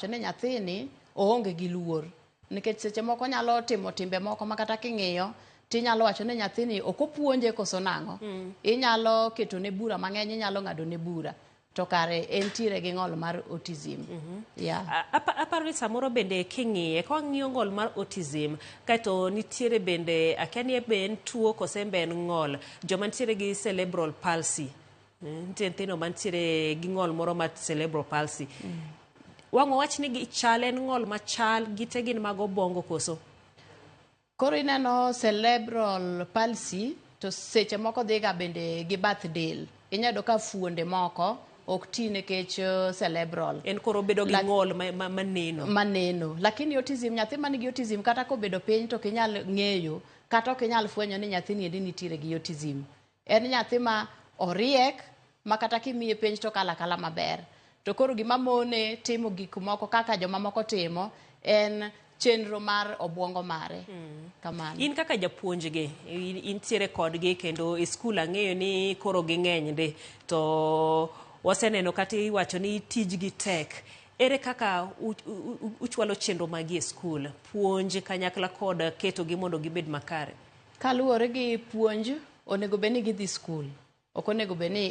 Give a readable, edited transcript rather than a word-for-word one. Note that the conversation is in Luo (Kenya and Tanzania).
Ni nyathini oonge gi luor, nikech seche moko nyalo timo timbe moko ma kata king'iyo tinyalo wacho ni nyathini ok opuonje koso nang'o. Inyalo ketone bura mang'eny, inyalo ng'ado ne bura, to kare entiere gi ng'ol mar autism. Yeah. Aparo ni samoro bende king'iye, ka wang'iyo ng'ol mar autism, kaeto nitiere bende, akia ni be en tuo kose be en ng'ol, joma nitiere gi cerebral palsy. Nitie nyithindo mantiere gi ng'ol moro mar cerebral palsy. Wang' wawach ni gichal, en ng'ol machal, gite gin mag obwongo koso? Koro ineno cerebral palsy to seche moko dhiga bende gi bath del. Inyalo yudo ka fuonde moko ok ti nikech cerebral. En koro bedo gi ng'ol maneno. Maneno. Lakini autism, nyathi man gi autism, kata kobedo piny to ok inyal ng'eyo kata ok inyal fwenyo ni nyathini endi nitiere gi autism. En nyathi ma oriek ma kata kimiye penj to kalo akala maber. To koro gima mone timo gik moko kaka jomamoko timo en chenro mar obwongo mare. Kamano. In kaka japuonjgi, intiere kodgi kendo e skul, ang'eyo ni koro ging'eny ndi, to waseneno kata iwacho ni tijgi tek. Ere kaka uchwalo chenro magi e skul, puonj kanyakla kod ketogi mondo gibed makare? Kaluwore gi puonj, onego bed ni gidhi skul. Ok onego bed ni